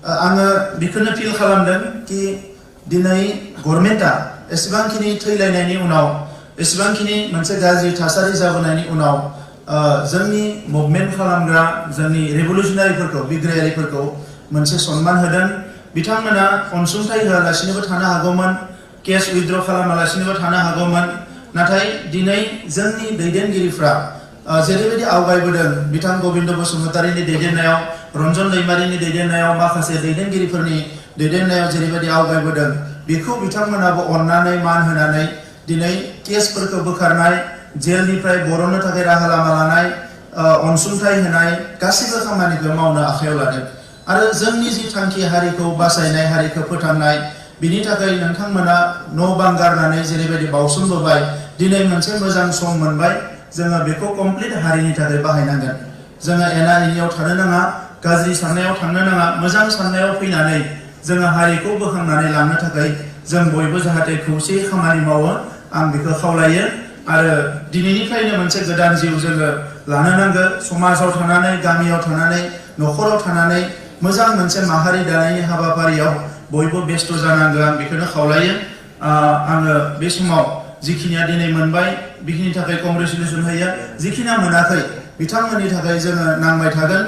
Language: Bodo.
आङो बेखौनो फिल खालामदों कि दिनै गभर्नमेन्टआ एसेबांखिनि थैलायनायनि उनाव एसेबांखिनि मोनसे गाज्रि थासारि जाबोनायनि उनाव जोंनि मुभमेन्ट खालामग्रा जोंनि रिभलुसनारिफोरखौ बिग्रायारिफोरखौ मोनसे सन्मान होदों। बिथांमोना अनसुंथाइ होआलासिनोबो थानो हागौमोन, केस उइथड्र खालामालासिनोबो थानो हागौमोन, नाथाय दिनै जोंनि दैदेनगिरिफ्रा जेरैबायदि आवगायबोदों बिथां गबिन्द बसुमतारीनि दैदेननायाव, रन्जन दैमारिनि दैदेननायाव, माखासे दैदेनगिरिफोरनि दैदेननायाव जेरैबायदि आवगायबोदों बेखौ बिथांमोनाबो अननानै मान होनानै दिनै केसफोरखौ बोखारनाय, जेलनिफ्राय बरननो थाखाय राहा लामा लानाय, अनसुंथाइ होनाय गासैबो खामानिखौ मावनो आखायाव लादों। आरो जोंनि जि थांखि हारिखौ बासायनाय, हारिखौ फोथांनाय, बिनि थाखाय नोंथांमोना न' बां गारनानै जेरैबायदि बावसोमबोबाय, दिनै मोनसे मोजां सम मोनबाय, जोङो बेखौ कमप्लिट हारिनि थाखाय बाहायनांगोन। जोङो एना एनियाव थानो नाङा, गाज्रि साननायाव थांनो नाङा, मोजां साननायाव फैनानै जोङो हारिखौ बोखांनानै लांनो थाखाय जों बयबो जाहाथे खौसेयै खामानि मावो, आं बेखौ खावलायो। आरो दिनैनिफ्रायनो मोनसे गोदान जिउ जोङो लानो नांगौ। समाजाव थानानै, गामियाव थानानै, न'खराव थानानै मोजां मोनसे माहारि दानायनि हाबाफारियाव बयबो बेस्थ' जानांगौ, आं बेखौनो खावलायो। आङो बे समाव जिखिनिया दिनै मोनबाय बेखिनि थाखाय कंग्रेचुलेसन होयो, जिखिनिया मोनाखै बिथांमोननि थाखाय जोङो नांबाय थागोन।